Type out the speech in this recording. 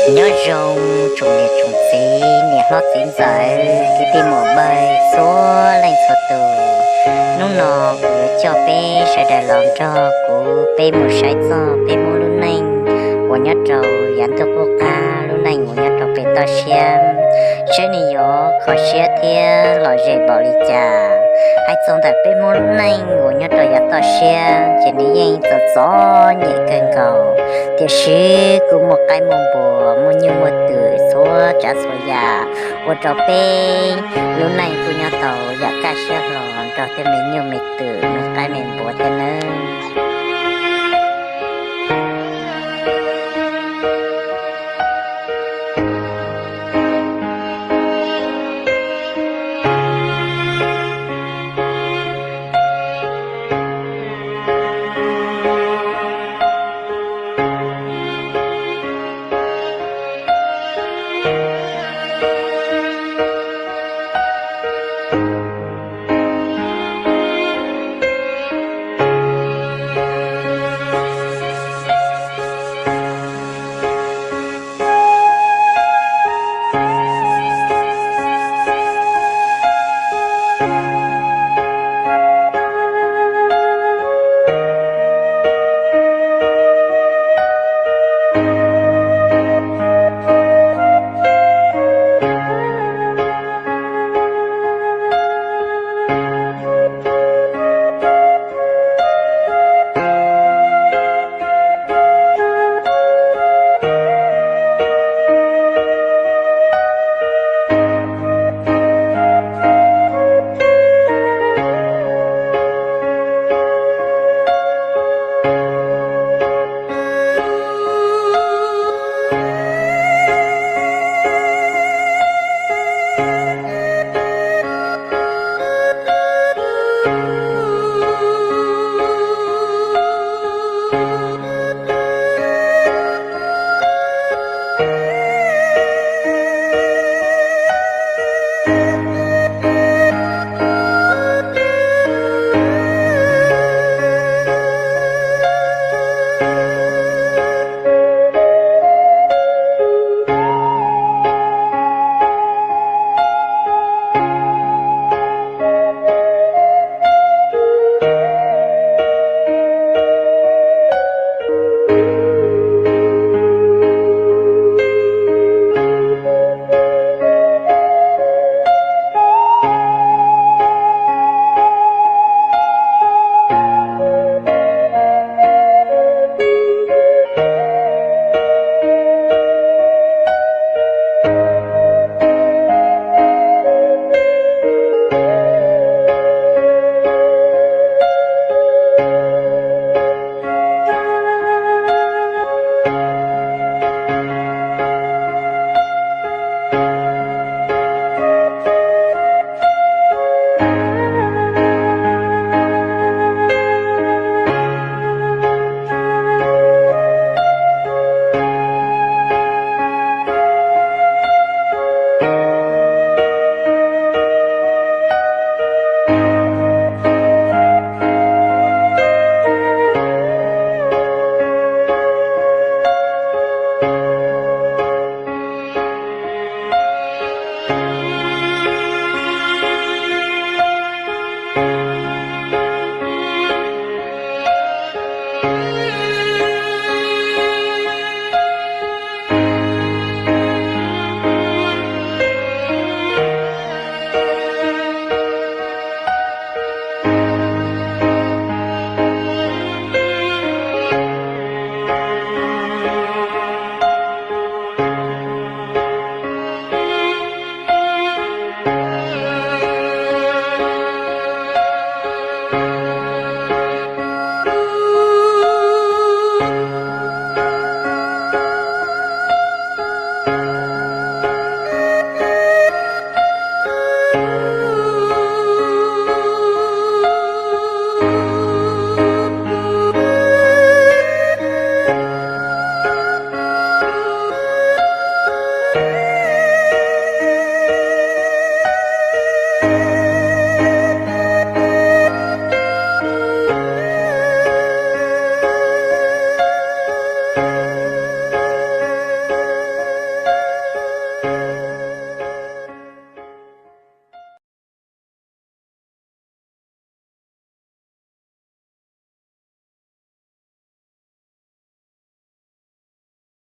Nyob zoo tsoom niam tsoom txiv, niam hlob txiv ntxawm, kwv tij muam npawg txhua leej txhua tus. Hnub no kuv yuav coj peb sawv daws los nrog kuv peb mus saib txog peb Hmoob lub neej uas nyob rau yav ntuj qub qab, lub neej uas nyob rau pem toj siab, saib nws yuav kho siab thiab lom zem npaum li cas. Hais txog ntawm peb Hmoob lub neej uas nyob rau yav toj siab ces nws yeej txom txom nyem kawg nkaus, tiam sis kuv muaj qaib muaj npua, muaj nyuj muaj twm txhua tsav txhua yam, ua rau peb lub neej kuj nyob tau yam kaj siab hlo nrog tej me nyuj me twm me qaib me npua thiab nawb.